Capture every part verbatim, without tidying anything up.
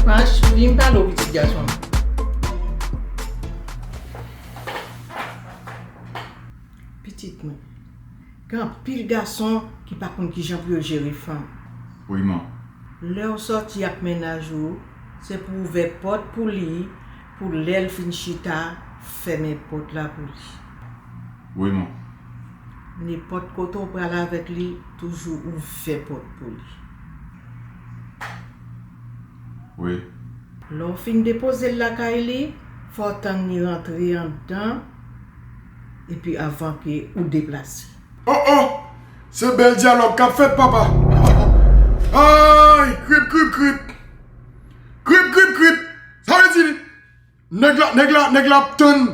Panch, vin pale w pitit gason. Pitit mwen, gen anpil gason ki pa konn kijan pou yo jere fanm. Wi, man. Lè w sòti ak mennaj ou, se pou w ouvè pòt pou li, pou lè l fin chita, fèmen pòt la pou li. Wi, man. Nenpòt kote w pral avèk li, toujou ouvè pòt pou li. Wi. Lè w fin depoze l lakay li, fò w tann li rantre anndan, epi avan ke ou deplase. Oh, oh! Se bèl dyalòg k ap fèt, papa! Ay! Krip, krip, krip! Krip, krip, krip! Sa vle di, nèg la, nèg la, nèg la ap tann,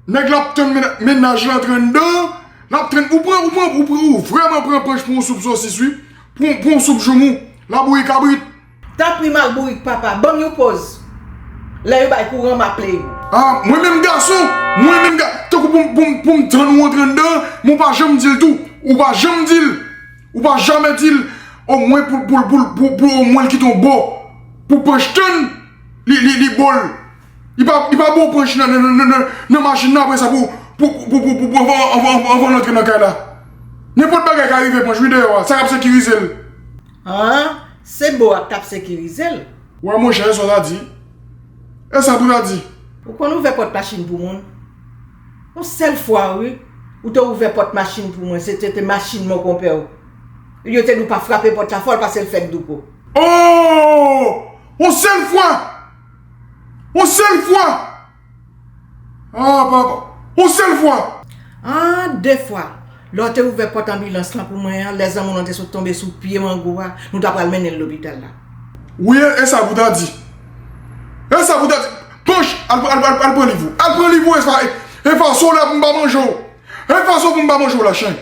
nèg la ap tann men-, mennaj la antre anndan, l ap tann, ou pran, ou pran, ou pran, ou vrèman pran Panch pou yon soup sosis, wi. Pou, pou yon soup joumou, labouyi kabrit. Tanpri, malbourik papa, ban m yon pòz. Lè yo bay kouran, m aple yo. Ah, mwen menm gason, mwen menm ga-, tankou pou m, pou m, pou m tann ou antre anndan, men w pa janm di l tou. Ou pa janm di l. Ou pa jamè di l, omwen pou, pou, pou, pou, pou omwen l kite yon bò. Pou Panch tann, li, li, li bo l. Li pa, li pa bo Panch nan, nan, nan, nan, nan, nan machin nan apre sa pou, pou, pou, pou, pou, pou, anvan, anvan, anvan, anvan l antre nan kay la. Nenpòt bagay ka rive Panch, wi, dèyè a. Sa k ap sekirize l. Ah, se bo a k t ap sekirize l. Wè, monchè, e sa w ta di. E sa pou w ta di. Ou konn ouvè pòt machin pou moun? Yon sèl fwa, wi. Ou te ouvè pòt machin pou mwen. Se te, te machin mon konpè w. Yo te di w pa frape pòt la fò l pase l fèk douko. Oh! Yon sèl fwa! Yon sèl fwa! Ah, papa! Yon sèl fwa! Ah, de fwa. Lè w te ouvè pòt anbilans lan pou mwen an, lè zanmi w lan te sot tonbe sou pye mango a, nou ta pral mennen l lopital la. Wi, e, e sa pou w ta di. E sa pou w ta di. Panch, al, al, al, al pran liv ou. Al pran liv ou, e sa, e, e fason w la pou m pa manje w. E fason pou m pa manje w la, chen.